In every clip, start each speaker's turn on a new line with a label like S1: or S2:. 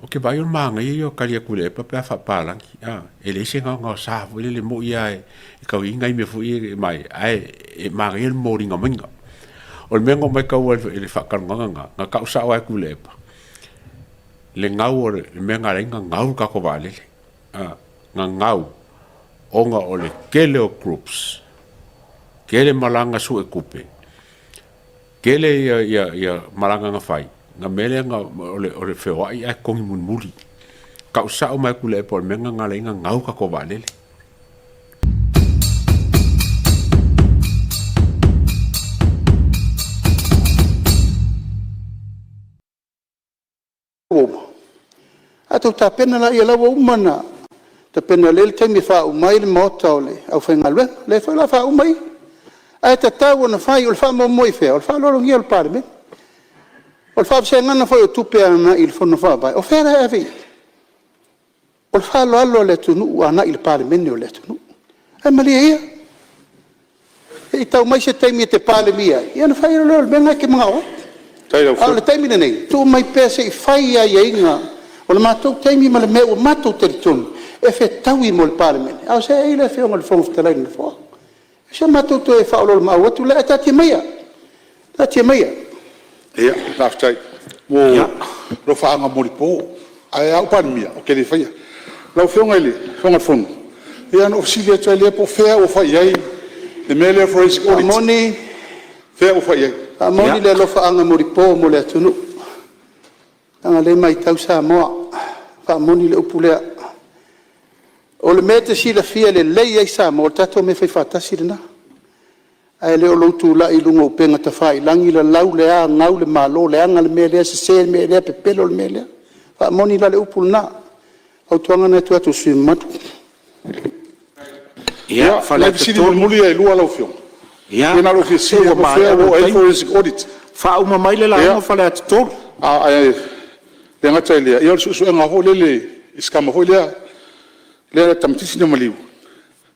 S1: Ou te vaai o le manaia ia o tali a Tuilaepa pe a faapapalagi, e leai se gaogaosa foi lele, e moni lava e tau i ai nai mea foi ia e manaia, ae manaia le momoliga mai. O le mea na ou matauina i le faatalanoaga lena, na tau sao lava e Tuilaepa le gau o le mea na ala ai ona gau le tatou vaalele, na gau ona o le tele o groups, tele malaga suetupe, tele malaga na fai, na mea lea o le feoai ae totogi mulimuli. Tau sao mai lava e Tuilaepa o le mea lena na ala ai ona gau le tatou vaalele.
S2: Ua uma, a outou tapena laia o la ua uma ona tapena lelei le taimi e faauma ai le maota o le aufaigaluega. O lea foi o le a faauma ia. Ae tatau ona fai, o le faamoemoe i fea? O le faaaloalogia o le Palemene. O le faavasegaga foi o tupe agai i le Fono Faavae, o fea la e ave i ai? O le faaaloalo a le atunuu agai i le Palemene o le atunuu. Ae malie ia, se i tau mai se taimi e te Palemia ai, ia ona fai loa lea o le mea lena e te manao ai. A o le taimi lenei, tuu mai pea se i fai aiaiga o le matou taimi ma le mea ua matou talitonu e fetaui mo le Palemene, a o seei le Afioga i le Fofoga Fetalai i le Nofoa. O si a matou toe faaoloolomaau atu lea, ae taatia maia, taatia maia. Faafetai mo alofaaga molipo, ae a ou Palemia, ou te le faia. Lau Afioga i le Fofoga o le Fono, ia ona ou fesili atu ai lea po o fea ua fai i ai le mea lea o le forensic audit? O fea ua fai i ai? E faamoni le alofaaga molipo mo le atunuu, leaga o lea e matau Samoa, e faamoni le upu lea. O le mea e te silafia lelei ai Samoa, o le tatou mea faifaatasi lena, ae le o lou tulai i luga o upega tafailagi lalau le a, gau le Malo, leaga le mea lea, sese le mea lea, pepelo le mea lea. E faamoni la le upu lena. O le fautuaga lena e tuu atu i le sui usufono mamalu. Ia, O nai
S3: Faleata fesili 3. mulimuli ia e lua lau Afioga. Ia na ona ou fia fesili lava po o fea ua oo i ai le forensic audit? Faauma mai le lauga Faleata 3. Ae le gata i lea, o le suesuega foi lele i si tama foi lea le tamaitiiti na maliu,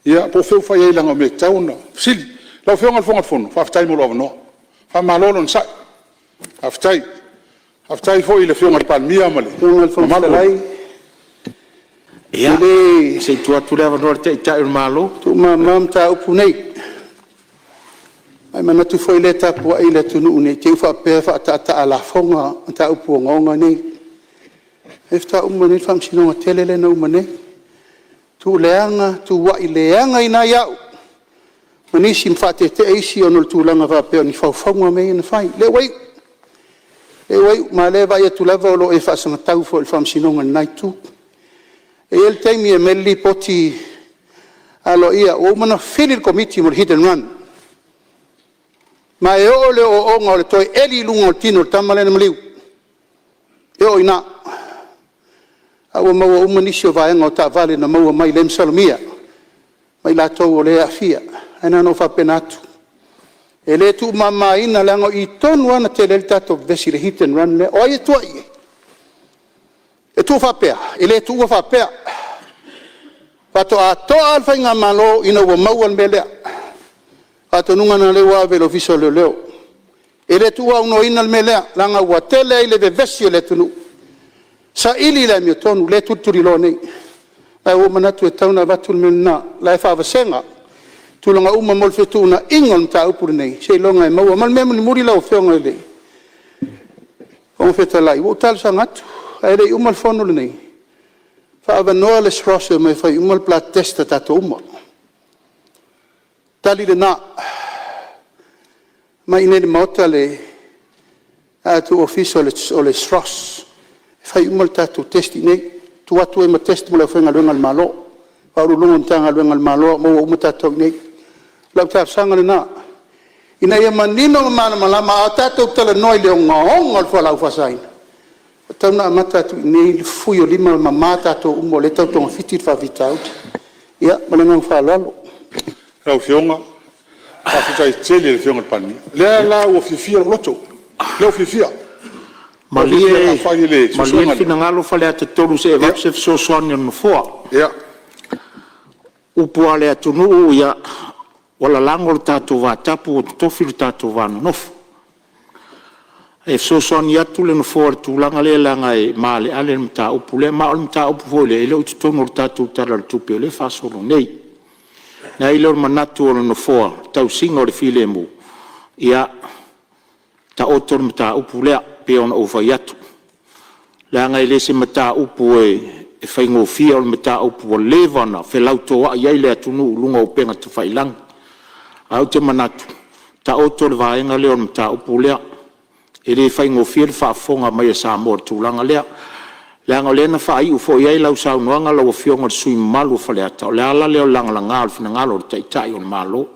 S3: ia po o fea ua fai i ai leaga o mea e tatau ona fesili. Lau Afioga i le Fofoga o le Fono, faafetai mo lou avanoa. Faamalo le onosai. Faafetai. Faafetai foi i le Afioga i le Palemia ma le
S2: Lau Afioga i le Fofoga
S3: mamalu o le…
S2: Fetalai,
S4: Ia,
S2: e le
S4: se i tuu atu le avanoa i le Taitai o le Malo.
S2: tuumama mataupu nei, ma e manatu foi o lea e tapuai le atunuu ne i te i ua faapea e faataataa lafoga mataupu ogaoga nei. O lea faatoa uma nei le faamasinoga tele lea na uma nei, tu leaga, tuuai leagaina ai au ma nisi ma faateetee isi ona o le tulaga faapea o ni faufauga mea ia na fai. O lea ua iu, lea ua iu, ma o lea e vaai atu lava o lo o e faasagatau foi i le faamasinoga i lena itu. E i ai le taimi e aumai ai le lipoti aloaia, ua uma ona fili le Komiti mo le hit and run, ma e oo i le ooooga o le toe eli i luga o le tino o le tama lea na maliu, e oo i ina. A ua maua uma nisi o vaega o taavale na maua mai lea e masalomia ma i latou o lea e aafia. Ae na ona ou faapena atu, e le tuumamaina leaga o i tonu lava na tele ai le tatou vevesi i le hit and run lea. O ai e tuuai i ai? E tuu faapea? E le tuua faapea. Faatoa toa lava le faigamalo ina ua maua le mea lea. O faatonuga lena o lea ua ave i le Ofisa o Leoleo. E le tuuaunoaina le mea lea, leaga ua tele ai le vevesi o le atunuu, saili le amiotonu, lea e tulituliloa nei. Ae ua ou manatu e tatau ona avatu le mea lena, o la e faavasega tulaga uma mo le fetuunaiga o le mataupu lenei, seiloga e maua. Ma le mea mulimuli lau Afioga i le Fofoga Fetalai, ua ou talosaga atu, ae le i uma le fono lenei, faaavanoa le SROS e omai e fai uma le blood test a tatou uma. Tali lena, omai i inei i le Maota le tatou Ofisa o le SROS e fai uma le tatou test i inei, tuu atu ai ma test mo le aufaigaluega a le Malo, Ofisa Sili o Pulega o Matagaluega a le Malo, maua uma tatou i inei. O lau talosaga lena, ina ia manino ma malamalama, a tatou talanoa i le ogaoga o le fualaau faasaina, ua tatau ona amata atu i inei le fui o lima ma mama tatou uma o lea e tau togafiti le faafitauli. Ia, ma le agaga faaaloalo.
S3: Lau Afioga, faafetai tele i le Afioga i le Palemia. O lea la ua fiafia lou loto, lea ua fiafia.
S4: Malie le finagalo Faleata 3 se i avatu se fesoasoani a le Nofoa. O upu lava a le atunuu, ua lalago lo tatou vatapu ua totofi lo tatou va nonofo. E fesoasoani atu le Nofoa i le tulaga lea leaga e maaleale le mataupu lea, ma o le mataupu foi lea e le o i totonu o le tatou Tala o le Tupe o lea e faasolo nei. Ona i ai lea o le manatu o le Nofoa, i le tausiga o le filemu, ia taoto le mataupu lea pei ona ou fai atu, leaga e le o se mataupu e faigofie, o le mataupu ua leva ona felautoai ai le atunuu i luga o upega tafailagi. Ae ou te manatu, taoto le vaega lea o le mataupu lea, e le faigofie le faafofoga mai a Samoa i le tulaga lea, leaga o lea na faaiu foi i ai lau saunoaga lau Afioga i le sui usufono mamalu o Faleata, o le ala lea o le lagalaga o le finagalo o le Taitai o le Malo.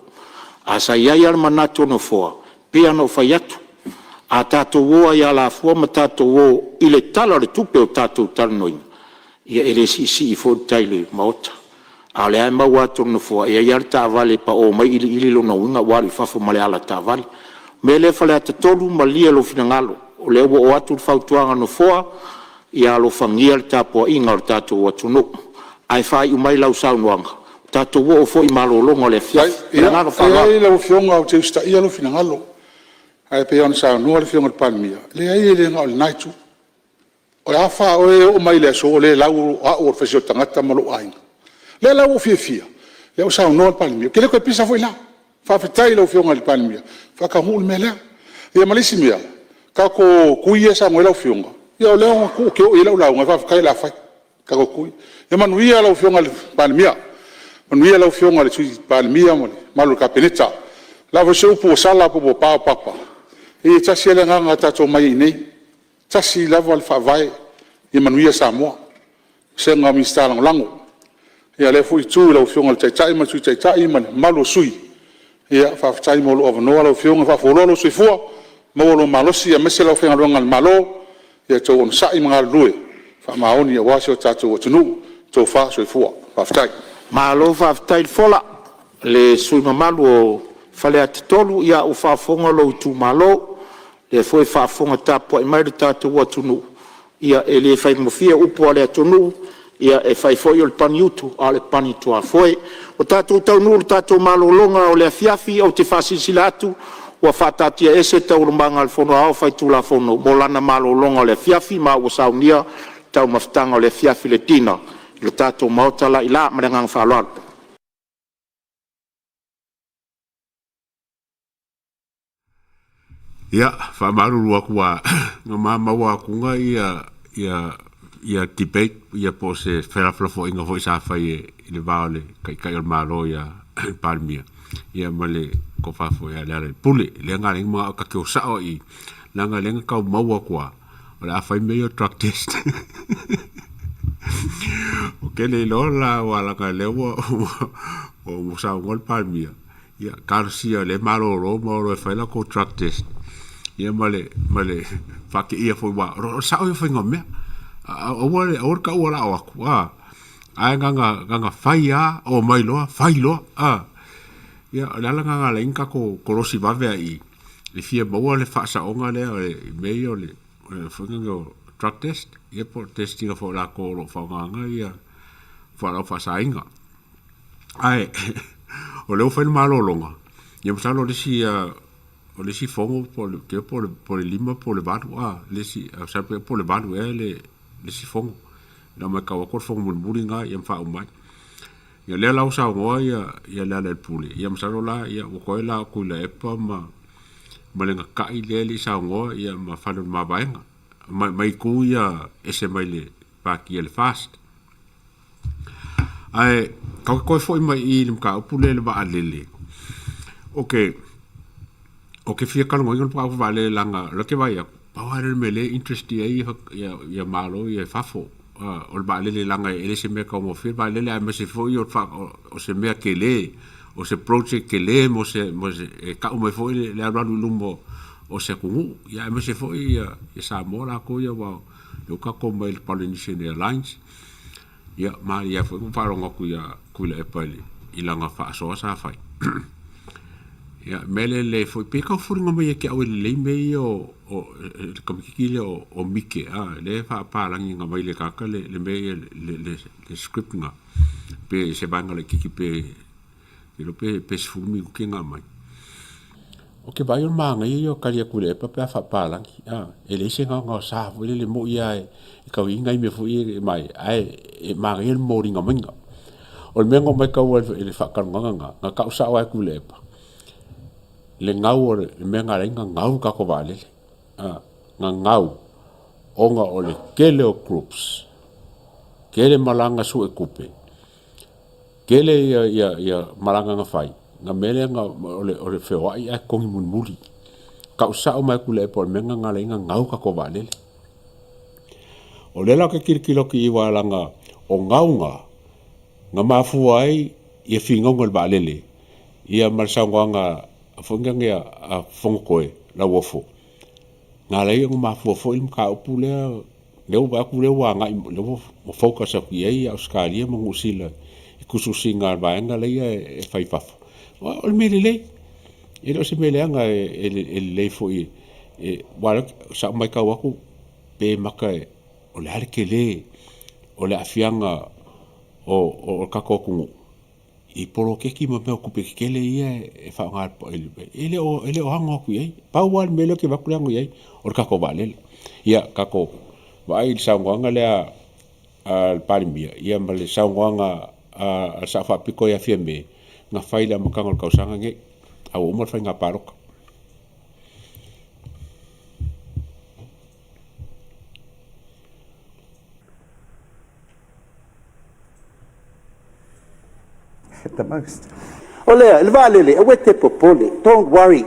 S4: Ae sa i ai lava le manatu o le Nofoa, e pei lava ona ou fai atu, a tatou o lava i alafua ma tatou o i le Tala o le Tupe ua tatou talanoaina, ia e le siisii foi le tai i le Maota. A o lea lava e maua atu e le Nofoa, e i ai lava le taavale e pao mai iliili, lona uiga ua alu i fafo ma le alataavale. O le mea lea Faleata 3, malie lou finagalo, o lea ua oo atu le fautuaga a le Nofoa, ia alofagia le tapuaiga a lo tatou atunuu. Ae faaiu mai lau saunoaga, tatou oo foi i malologa o le afiafi. Ma le agaga faaaloalo.
S3: Leai lau Afioga ou te usitaia lou finagalo, ae pei ona saunoa le Afioga i le Palemia, leai e le na o lena Itu. O le a fa oe e oo mai le aso o le lau o au o le faisio tagata ma lou aiga. O lea la ua ou fiafia, o lea ua saunoa le Palemia, ou te le toe pisa foi la. Faafetai i lau Afioga i le Palemia ua faataunuu le mea lea. Ia ma le isi mea, tatou tui ia e saunoa i ai lau Afioga, ia o lea ou te oo i ai lau lauga, faafetai o le a fai tatou tui. Ia manuia lau Afioga i le Palemia, manuia lau Afioga i le Sui Palemia ma le mamalu o le Kapeneta. O le a foi se upu ua sala po ua paopapa, ia e tasi lava le agaga na tatou omai ai i inei, e tasi lava le faavae, ia manuia Samoa. Le vasega o Minisita Lagolago. Ia lea foi Itu i lau Afioga i le Taitai ma le Sui Taitai ma le mamalu o sui usufono, ia faafetai mo lou avanoa lau Afioga, faafualoa lou soifua, maua lou malosi aemaise le aufaigaluega a le Malo, ia outou onosai ma galulue faamaoni aua si o tatou atunuu. Tofa soifua. Faafetai.
S4: Malo faafetai le fola i le sui usufono mamalu o Faleata 3, ia ua faafofoga lou itumalo, o lea foi e faafofoga tapuai mai lo tatou atunuu. Ia e le faigofie upu a le atunuu, e fai foi o le pagiutu a o le pagituafoe. Ua tatou taunuu i le tatou malologa o le afiafi. Ou te faasilasila atu ua faataatiaese Taualumaga a le Fono Aoao Faitulafono mo lana malologa o le afiafi, ma ua saunia le taumafataga o le afiafi, le dinner i le tatou maota la i ila. Ma le agaga faaaloalo.
S1: Ia, faamalulu atu ua na ma maua atuga ia debate ia po o se felafolafoaiga foi sa fai i le va o le Taitai o le Malo ia le Palemia ia ma le tofa foi ia Lealailepule. Lea na ala ai ona manao ta te o sao lava i i, leaga o lea na tau maua atu lava o le a fai mea ia o drug test. Ou te le iloa la aua leaga o lea ua saunoa le Palemia, ia talosia o lea e malolo ma o loa e fai latou drug test ia ma le faateia foi aua o le sao ia o le faiga o mea. Aua le taua o le a o atu, ae na ona fai lava omai loa fai loa. Ia o le ala lena na ala ai ona tatou kolosi vave lava i i, e fia maua le faasaoga lea i mea ia o le drug test ia po o le test ina foi o latou o lo o faaaogaina fualaau faasaina. Ae o lea ua fai le malologa, ia masalo o le isi fono po o le 5 po o le 8 le isi, masalo pe po o le 8 ea le isi fono. O lau matau atu o le fono mulimuli lena ma faauma ai. Ia o lea la ua saunoa Lealailepule, ia masalo la ua totoe la o Tuilaepa ma le gatai lea e le i saunoa ma Fale o le Mavaega, mai itu ia e ese mai le pati a le FAST. Ae tatou te toe foi mai i le mataupu lea i le vaalele. Ou te fia talanoaina le mataupu vaalele leaga o lea ou te vaai atu, pau lava lea o le mea o lea e interest i ai Malo ia i fafo, o le vaalele leaga e le o se mea taugofie le vaalele aemaise foi o se mea tele, o se project tele mo se, e tau mai foi le alualu i luma o se atunuu, aemaise foi Samoa latou ia aua o lea ua tatou omai i le Polynesian Airlines. Ia, malie lava foi na faalogo atu ia Tuilaepa i lana faasoa sa fai. Ia, o le mea lea e lelei ai foi, pei e tau foliga mai ia te au e lelei mea ia o le tamaitiiti lea o Mike lea e faapapalagi na aumai e le tagata le mea ia le script lena, pe se vaega laitiiti pe le iloa pe 10 minute na aumai. Ou te vaai o le manaia ia o tali a Tuilaepa pe a faapapalagi, a, e leai se gaogaosa foi lele, e moni lava e tau i ai nai mea foi ia e aumai, ae e manaia le momoliga mai. O le mea na ou matauina i le faatalanoaga lena, na tau sao lava e Tuilaepa le gau o le mea na ala ai ona gau le tatou vaalele. Na gau ona o le tele o groups, tele malaga suetupe, tele malaga na fai, na mea lea o le feoai ae totogi mulimuli. Tau sao mai lava e Tuilaepa o le mea lena na ala ai ona gau le tatou vaalele. O lea la ou te tilotilo atu i i aua leaga o gau na, na mafua ai finauga i le vaalele, ia ma le saunoaga foi lea a Fonotoe Lauofo, na ala ai ona mafua foi le mataupu lea, lea ua ou vaai atu o lea ua agai, lea ua focus atu i ai Ausetalia ma Niu Sila i tusitusiga a le vaega ia e fai i fafo. O le mea lelei, e le o se mea leaga, e lelei foi, aua o sau matau atu pe mata o le a le tele o le aafiaga o le tatou atunuu i poloketi ma mea o tupe tetele ia e faaaoga, e le o ano atu i ai. Pau lava le mea lea ou te vaai atu e ano i ai, o le tatou vaalele. Ia tatou vaai i le saunoaga lea a le Palemia ma le saunoaga a le Sao Faapito ia Fiame, na fai i le amataga o le tausaga lenei, a ua uma le faiga palota.
S2: At the most. O lea, i le vaalele, aua e te popole, don't worry.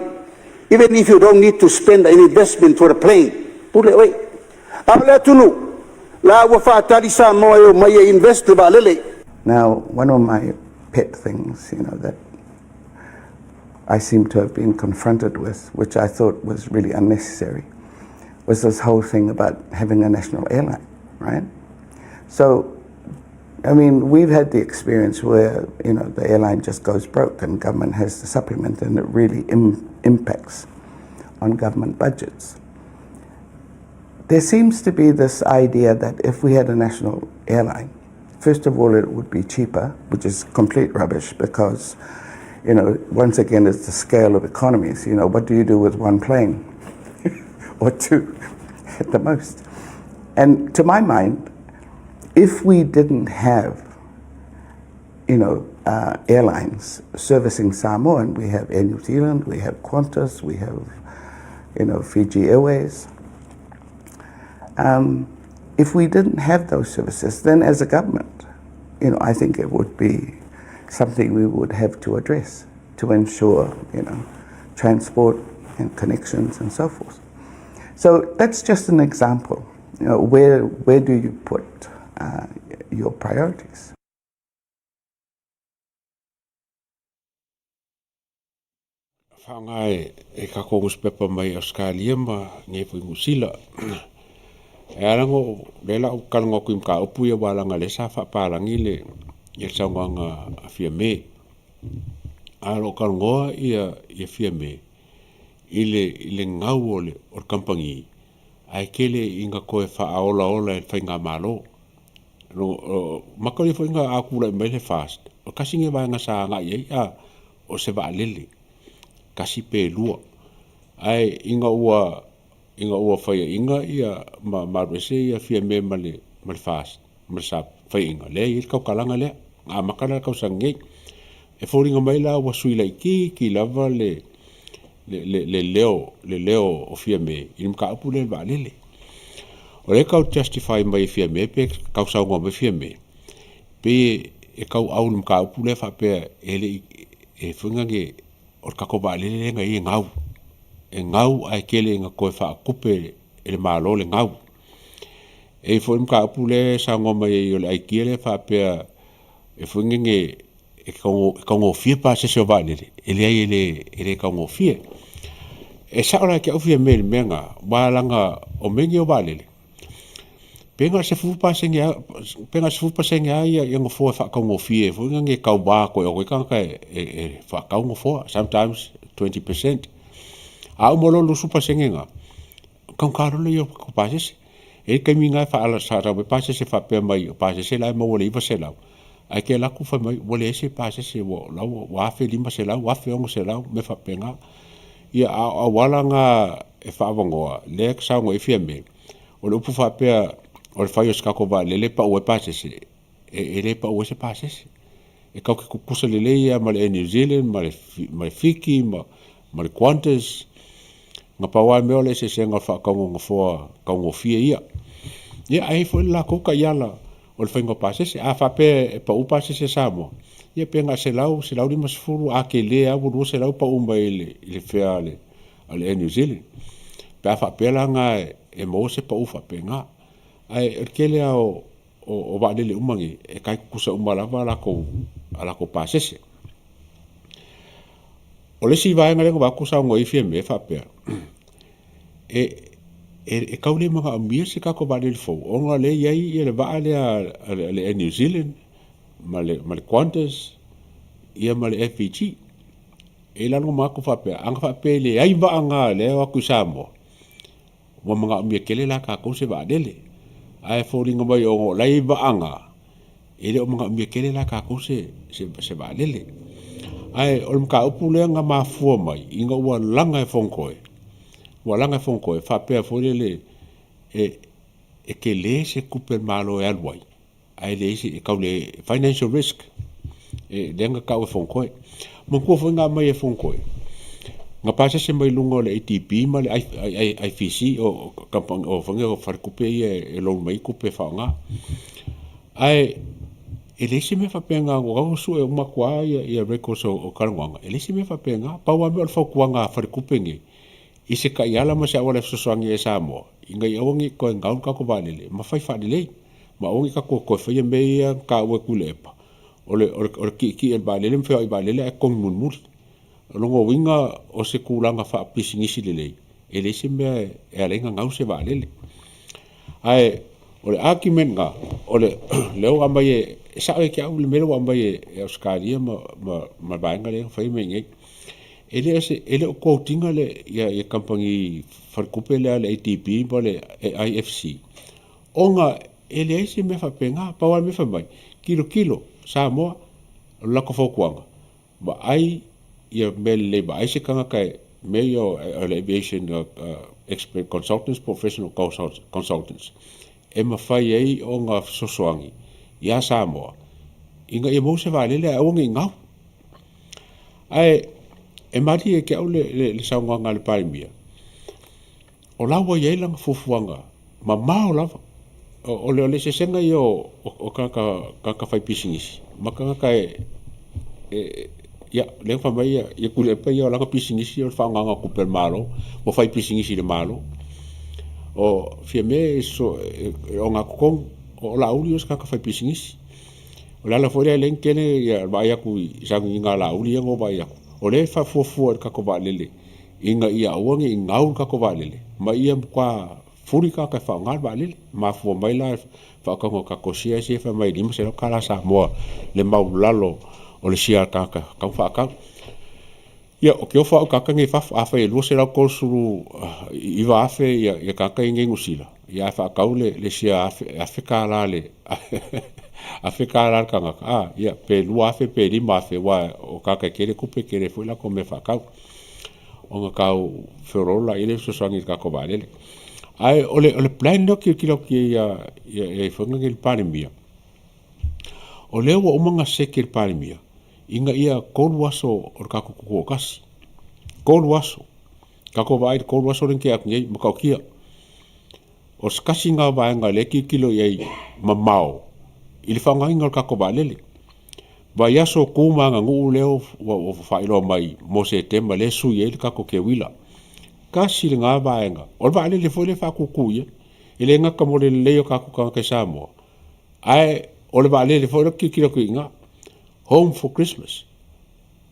S2: Even if you don't need to spend an investment for the plane, pule oe. A o le atunuu, la ua faatali Samoa e omai e invest le vaalele.
S5: Now, one of my pet things, you know, that I seem to have been confronted with, which I thought was really unnecessary, was this whole thing about having a national airline, right? So, I mean, we've had the experience where, you know, the airline just goes broke and government has to supplement and it really impacts on government budgets. There seems to be this idea that if we had a national airline, first of all, it would be cheaper, which is complete rubbish because, you know, once again, it's the scale of economies. You know, what do you do with one plane or two at the most? And to my mind, if we didn't have, you know, airlines servicing Samoa, and we have Air New Zealand, we have Qantas, we have, you know, Fiji Airways. If we didn't have those services, then as a government, you know, I think it would be something we would have to address to ensure, you know, transport and connections and so forth. So that's just an example. You know, where do you put your priorities?
S1: Faaaoga e tatou nusipepa mai Ausetalia ma nei foi Niu Sila. E ala ona ou, o lea o le a ou talanoa atu i mataupu ia aua leaga o lea sa faapalagi le saunoaga a Fiame. Ae o lo o talanoa Fiame i le gau o le kamupani ae tele ina toe faaolaola e le faigamalo. Mata ia foi a tulai mai le FAST, o le tasi lenei o vaega sa agai i ai, o se vaalele, tasi pe lua. Ae ina ua faiaina ma alu ese Fiame ma le FAST ma le SABB faiaina, lea e i ai le tautalaga lea, na amata la i le tausaga nei. E foliga mai la ua sui laitiiti lava le leo o Fiame i le mataupu lea i le vaalele. O lea e tau justify mai e Fiame pe tau saunoa mai Fiame, pei e tau au i le mataupu lea faapea e le i, e foi lea o le tatou vaalele lea na i ai e gau. E gau ae tele ina toe faatupe e le Malo le gau. E i ai foi le mataupu lea e saunoa mai ai o le aitia lea faapea e foi lele e taugofie pasese o vaalele, e leai e le taugofie. E sao la ia te au Fiame i le mea lena, aua leaga o mea nei o vaalele, pe na o le 10% lava, pe na o le 10% lava nofoa e faataugofie foi lea e tauva atu e o atu ai tagata e faatau nofoa, sometimes 20%. A uma loa le 20% lena, ona taugata loa lea o pasese. E i ai le taimi na sa tau mai pasese faapea mai o pasese la e maua i le 900, ae te alu atu fai mai ua leai se pasese ua $1500, $1600, mea faapena. Ia, a o auala na e faaavanoa lea e saunoa i ai Fiame, o le upu faapea o le fai o se tatou vaalele e pau ai pasese, e le pau ai se pasese. E tatou te tutusa lelei lava ma le Air New Zealand ma le Fiki ma le Qantas. Na pau lava le mea o le eseesega o le faatauga o nofoa taugofie ia. Ia ae i ai foi le latou taiala o le faiga o pasese. A faapea e pau pasese a Samoa, ia pe na o le 100, 150, a tele lava ua 200 pau mai i le fare a le Air New Zealand, pe a faapea la na e maua se pau faapena. Ae o le tele lava o vaalele uma nei, e tai tutusa uma lava a latou pasese. O le isi vaega lea na ou vaai atu o saunoa i ai Fiame e faapea, e tau le manaomia se tatou vaalele fou ona o lea e i ai le vaa lea a le Air New Zealand ma le Qantas ia ma le FVG. E i ai la lou manatu faapea, ana faapea e leai vaa na o lea e o atu i Samoa, ua manaomia tele la e tatou se vaalele. Ae foliga mai ona o la e i ai vaa na, e le o manaomia tele la e tatou se vaalele. Ae o le mataupu lea na mafua mai ina ua laga e Fonotoe, ua laga e Fonotoe faapea foi lele e tele se tupe a le Malo e alu ai, ae leai se, e tau le financial risk lea na tau e Fonotoe. Manatua foi na aumai e Fonotoe, na pasese mai luga o le ADB ma le IFC, o faletupe ia e loan mai ai tupe e faaaoga. Ae e leai se mea faapena, o la e ua sue uma atu lava records o talanoaga, e leai se mea faapena. Pau lava mea o le fautuaga a faletupe nei i se taiala ma se auala e fesoasoani ai ia Samoa ina ia aua ne i toe gau le tatou vaalele ma fai faalelei, ma aua ne i tatou toe faia mea ia na taua e Tuilaepa, o le tietie i le vaalele ma feoai i le vaalele ae totogi mulimuli. O lona uiga o se tulaga faapisinisi lelei, e leai se mea e ala ai ona gau se vaalele. Ae o le argument lena, o lea ua aumai e sao ia te au le mea lea ua aumai e Ausetalia ma le vaega lea na fai mea i inei. E le o quote ina kamupani faletupe lea a le ADB ma le IFC, ona e leai se mea faapena. Pau lava le mea fai mai, tilotilo Samoa, o le latou fautuaga, vaai ia mea lelei, vaai se tagata mea ia o le aviation expert consultants po o professional consultants e mafai ai ona fesoasoani ia Samoa ina ia maua se vaalele ae aua ne i gau. Ae e malie ia te au le saunoaga a le Palemia, o la ua i ai lana fuafuaga mamao lava. O le eseesega ia o tagata faipisinisi ma tagata e, ia, lea na fai mai ia Tuilaepa ia o lana pisinisi o le faaaogaina o tupe a le Malo, ua faipisinisi i le Malo. O Fiame e ogatotonu, o Laauli o se tagata faipisinisi. O le ala foi lea e ala ai ona tele le vaai atu i sauniga a Laauli ia na ou vaai atu, o lea e fuafua i le tatou vaalele ina ia aua ne i gau le tatou vaalele, ma ia matua free tagata e faaaoga le vaalele. Mafua mai la le faatauga o tatou shares ia fai mai e $500 Samoa le maualalo o le share a le tagata e tatau ona faatau. Ia, ou te ofo lava au i tagata nei i fafo, afai e 239,000 tagata ia e i Niu Sila, ae faatau le share e $1,000 $1,000 le tagata, a, ia pe 2,000 pe 5,000, aua o tagata e tele tupe e tele foi latou mea e faatau, ona tau feoloolo lea o le fesoasoani i le tatou vaalele. Ae o le plan lea ou te tilotilo atu i ai foi nei i le Palemia, o lea ua uma ona seki e le Palemia ina ia 3 aso o le tatou tutoatasi, 3 aso. Tatou vaai i le 3 aso lea na tea atu nei, e matautia. O se tasi lena o vaega o lea e tilotilo i ai mamao i le faaaogaina o le tatou vaalele. Vaiaso tu ma aganuu lea ua faailoa mai mo Setema lea e sui ai le tatou teuila. Tasi lena vaega, o le vaalele foi lea e faatūtū i ai. E le gata mo le lelei o tatou tagata i Samoa, ae o le vaalele foi lea ou te tilotilo atu i ina, home for Christmas.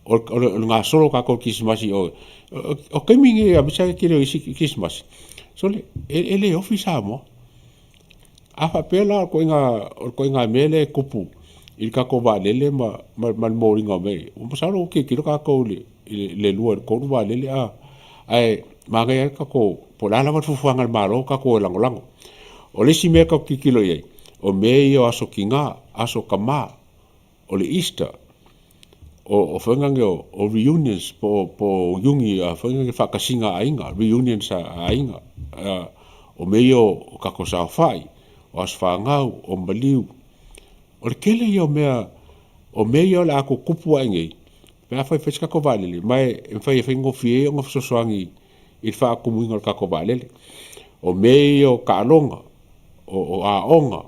S1: O le gasolo o tatou i le kerisimasi i o. O taimi nei aemaise lava le tele o isi kerisimasi, sole, e le ofi Samoa. A faapea la o le ituaiga mea lea e tupu i le tatou vaalele ma le moliga o mea ia, masalo ua tilotilo tatou i le 2 i le 3 vaalele, ae manaia lava le tatou, po o le a lava le fuafuaga a le Malo, tatou o e lagolago. O le isi mea tatou te tilotilo i ai, o mea ia o aso Tina, aso Tama, o le Easter. O foi nge o reunions po o iugi foi nge faatasiga a aiga, reunions a aiga. O mea ia o tatou saofai, o aso fanau, o maliu. O le tele ia o mea, o mea ia o le a tutupu ae nei pe afai e fai se tatou vaalele, ma e mafai e faigofie ai ona fesoasoani i le faatumuina o le tatou vaalele. O mea ia o taaloga, o aoga,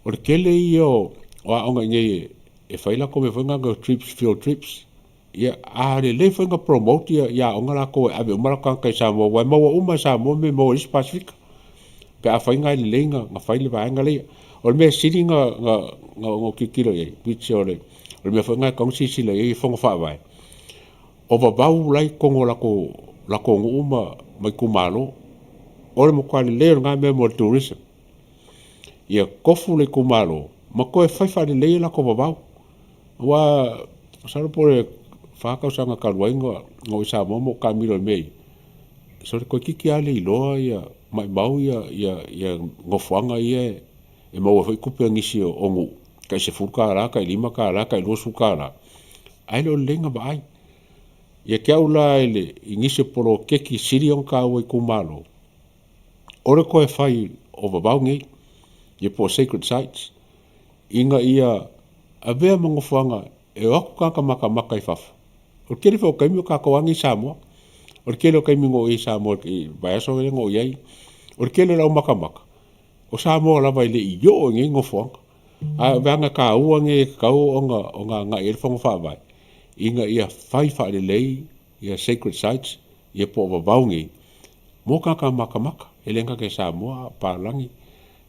S1: o le tele ia o aoga i inei e fai a latou mea foi nei o trips, field trips. Ia, a lelei foi ona promote aoga latou e ave uma o latou tagata i Samoa, aua e maua uma lava e Samoa mea e maua e isi Pasefika pe afai na e lelei ona fai le vaega lea. O le mea sili ona ou tilotilo i ai, which o le mea foi lena e tatau ona silasila i ai Fono Faavae, o vavau la e i totonu o latou nuu ma itumalo. O le matua lelei o lena mea mo le tourism. Ia tofu le itumalo ma toe fai faalelei o latou vavau. Aua masalo po o le 4 tausaga talu ai na ou i Samoa ma ou taamilo i mea ia, sole toeitiiti lava le iloa, maumau nofoaga ia e maua ai foi tupe a nisi o nuu, tai $10, tai $5, tai $20, ae le o lelei ona vaai. Ia te au la i nisi o poloketi e sili ona taua i itumalo, o le toe fai o vavau nei, ia po o sacred sites, ina ia avea ma nofoaga e o atu tagata matamata i fafo. O le tele foi o taimi o tatou lava nei i Samoa. O le tele o taimi na ou i ai i Samoa i le vaiaso lea na ou i ai, o le tele o le au matamata, o Samoa lava e le i oo i nei nofoaga. Ae o vaega taua nei e tatau ona agai i ai le Fono Faavae, ina ia fai faalelei sacred sites ia po o vavau nei mo tagata matamata. E le gata i Samoa a o papalagi.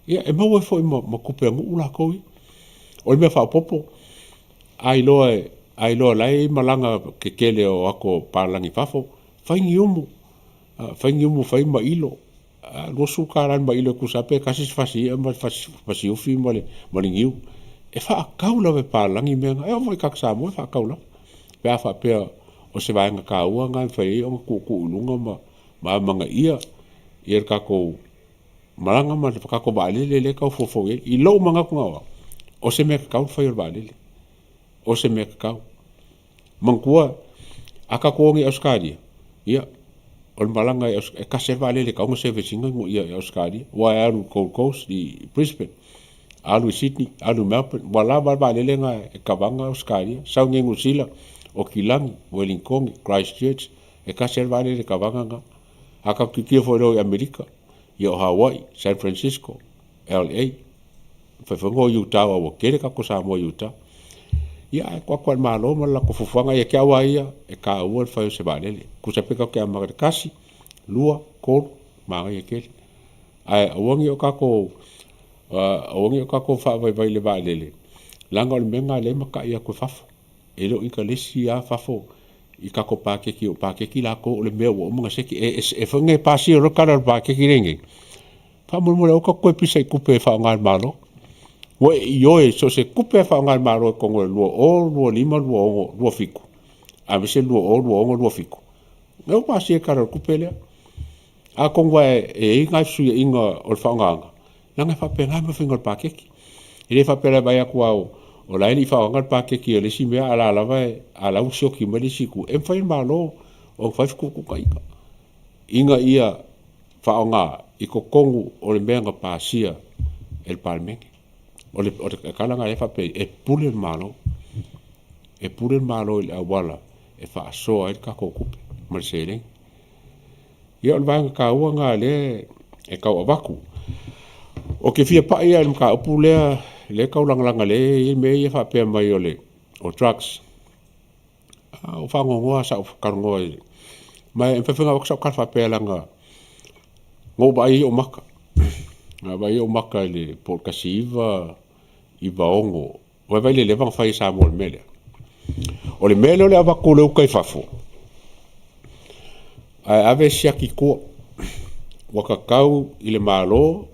S1: Ia, e maua ai foi ma tupe a nuu latou ia. O le mea faaopoopo, a iloa o la e i ai malaga tetele a o atu a papalagi i fafo, fai ni umu, fai ni umu fai ma mailo, $20 le mailo tusa lava pe tasi se fasi i'a ma si ufi ma le niu. E faatau lava e papalagi mea na, e oo foi i tagata Samoa e faatau lava pe a faapea o se vaega taua lena e mafai ai ona tuutuu i luga ma amanaia le tatou malaga ma le tatou vaalele lea e tau foufou i ai. I lou manatu na o au, o se mea tatau ona fai o le vaalele, o se mea tatau. Manatua, a tatou o nei i Ausetalia, ia, o le malaga e tasi lava le vaalele e tatau ona service ina Ausetalia, aua e alu i le Gold Coast i Brisbane, alu i Sydney, alu i Melbourne, ua lava a le vaalele lena e cover ina Ausetalia. Sau nei i Niu Sila, Okilagi, Ueligitone, Christchurch, e tasi lava le vaalele e cover ina na. A tatou tilotilo foi loa i Amerika, ia o Hawaii, San Francisco, LA, mafai foi ona o i Utah aua ua tele tagata Samoa i Utah. Ia ae tuu atu lava i le Malo ma le latou fuafuaga. Ia te au lava ia, e taua le fai o se vaalele. Tusa pe tatou te amata i le tasi, lua, tolu, manaia tele. Ae aua ne i o tatou faavaivai i le vaalele, leaga o le mea lena o lea e matai atu e fafo. E le o ikalesi lava fafo i tatou paketi, o paketi latou o le mea ua uma ona seki. E pasia loa le tala o le paketi lea e i ai nei, faamolemole aua tatou te toe pisa i tupe e faaaoga e le Malo. Ua e ioe so o se tupe lava e faaaoga e le Malo i totonu o le 2025, 2026, 2027, aemaise le 2026, 2027, o lea ua pasia le Tala o le Tupe lea. Atonu lava e i ai nai fesuiaiga o le faaaogaina, leaga e faapena le mea o le faiga o le paketi. E le faapea e vaai atu lava o la e le i faaaogaina le paketi o le isi mea, a o la e ua sioki mai le isi itu. E mafai e le Malo ona fai fetuutuunaiga ina ia faaaoga i totonu o le mea na pasia e le Palemene. O le tala lena o lea e faapea ai, e pule le Malo, e pule le Malo i le auala e faasoa ai le tatou tupe ma le seleni. Ia o le vaega taua lena o lea e tau avatu. Ou te fia pai lava i le mataupu lea e tau lagalaga lea e i ai mea ia faapea mai o drugs. A ua faanoanoa lava sa ou talanoa ma e mafai foi ona avatu sau tala faapea leaga na ou vaai ai i ou maka. Na ou vaai ai i ou maka po o le 1996, vaai i le leva ona fai e Samoa i le mea lea. O le mea lea o le avatu o le uta i fafo, ae ave siaki i tua. Ua tatau i le Malo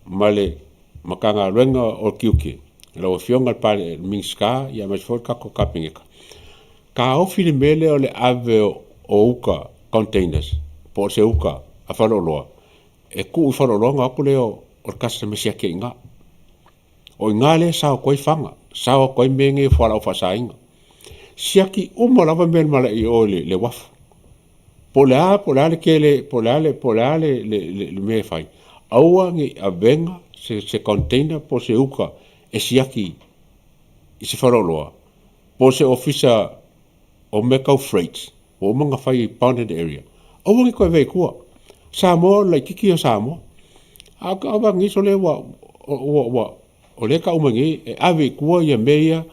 S1: ma le Matagaluega o Tiute, lau Afioga i le Minisita aemaise foi o le tatou Kapeneta, taofi le mea lea o le ave o uta, containers po o se uta a faleoloa e tuu i faleoloa ona o atu lea o le customs e siaki ai i ina. O i ina lea e sao atu ai fana, sao atu ai mea nei o fualaau faasaina. Siaki uma lava mea i le malae i o i le uafu. Po o le a, po o le a le tele, po o le a le, po o le a le, le mea e fai, aua ne i avega se container po o se uka e siaki i se faleoloa po o se ofisa o mea tau freights ua uma ona fai i bonded area, aua ne i toe avea i tua. Samoa o le laitiiti ia o Samoa. A o vaai atu nei sole ua, ua, o lea e tau mai nei e ave i tua mea ia,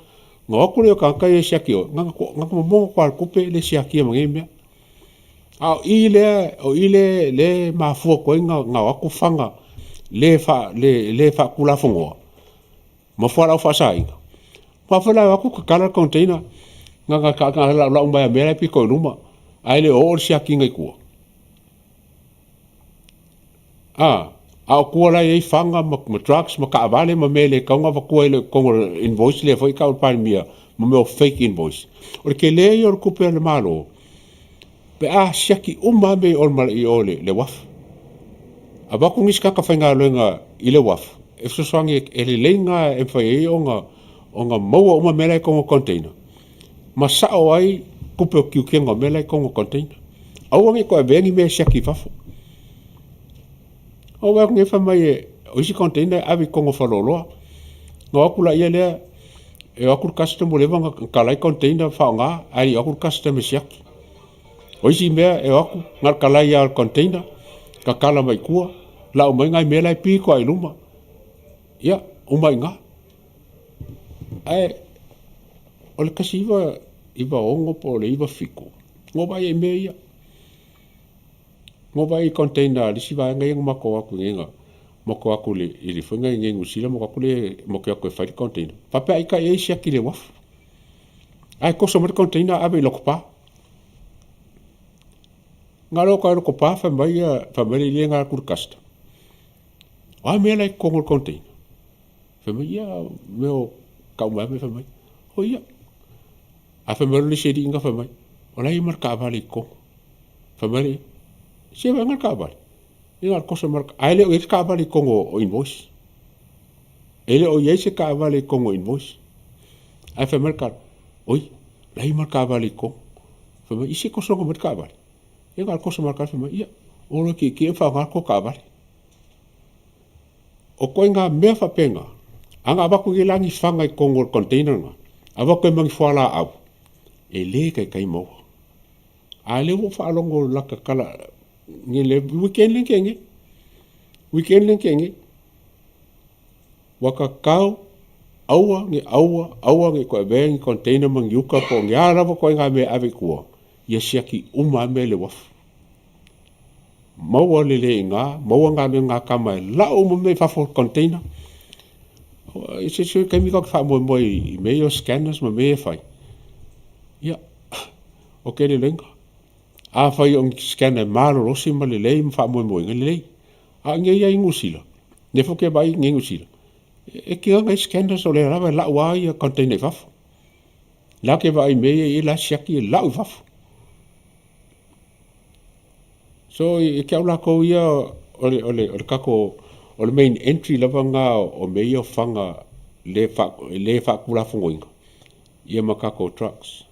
S1: ona o atu lea o tagata ia e siaki i o, na ona momono atu lava o le tupe le siakia ma nei mea. A o i lea e mafua atu ai ona o atu fana le faatulafonoa ma fualaau faasaina. Aua foi la e o atu tatala le container, na ona laulau mai lava o mea la e pito i luma, ae le o oo le siakiina i tua. A o tua la e i ai fana ma drugs ma taavale ma mea e le tatau ona avatua e le o i totonu o le invoice lea foi e tau e le Palemia, ma mea o fake invoice. O le tele ia o le tupe a le Malo pe a siaki uma lava mea i o i le uafu. Avatu nisi tagata faigaluega i le uafu e fesoasoani e lelei lena e mafai ai ona maua uma mea la e i totonu o container ma sao ai tupe o tiutega o mea la e i totonu o container. Aua ne i toe avea ni mea e siaki i fafo. Ua ou vaai atu nei fai mai o isi container e ave i totonu o faleoloa. Ona o atu lea lea, e o atu le custom ua leva ona tatala ai container ma faaaoga, ae le i o atu le custom e siaki. O isi mea e o atu, na o le talai lava o le container, tatala mai tua, lau mai nai mea la e pito lava i luma. Ia, uma ai i ina. Ae o le 1996 po o le 1997, na ou vaai ai i mea ia. Na ou vaai i container a le isi vaega ia na matou o atu i inei na matou o atu i le foi i Niu Sila matou o atu lea matou te o atu e fai le container. Faapea ita i ai e siaki i le uafu. Ae toso mai le container ave i Lotopa. Na alu atu lava i Lotopa fai mai le alii lea na alu atu i le custom, o a mea la e i totonu o le container? Fai mai, ia o mea e tau mai lava mea fai mai. Oi ia, ae fai mai loa le isi alii lena fai mai, o la e i ai ma le taavale i totonu. Fai mai le alii, se vaai ane le taavale. Ia na o le toso mai lava o le taavale, ae le o i ai se taavale i totonu o invoice. E le o i ai se taavale i totonu o invoice. Ae fai mai le tala, oi, o la e i ai ma le taavale i totonu. Fai mai, i se tosoga mai le taavale? Ia na o le toso mai lava o le taavale fai mai, ia, o loa e tietie ma faaaoga le tou taavale. O ituaiga mea faapena, ana avatu nei la ni fana i totonu o le container lena, avatu ai ma ni fualaau, e le taitai maua. A o lea ua ou faalogo i lata tala i le weekend lea na tea nei, weekend lea na tea nei, ua tatau aua ne aua aua ne i toe avea ni container ma ni uta po o ni a lava ituaiga mea e ave i tua, ia siaki uma lava mea i le uafu. Maua lelei i ina, maua galuega a tama e lau uma mea i fafo o container. I se isi taimi tatou te faamoemoe i mea ia o scanners ma mea ia e fai, ia, ou te le iloaina. Afai o ni scanner e malolosi ma lelei ma faamoemoeina, lelei. A o inei lava i Niu Sila, lea foi ou te vaai i inei i Niu Sila, e tiga lava ona i ai scanners o lea lava e lau lava container i fafo. O la ou te vaai i mea ia e i ai o la e siaki e lau i fafo. So ia te au latou ia o le tatou, o le main entry lava lena o mea ia o fana le faatulafonoina, ia ma tatou drugs.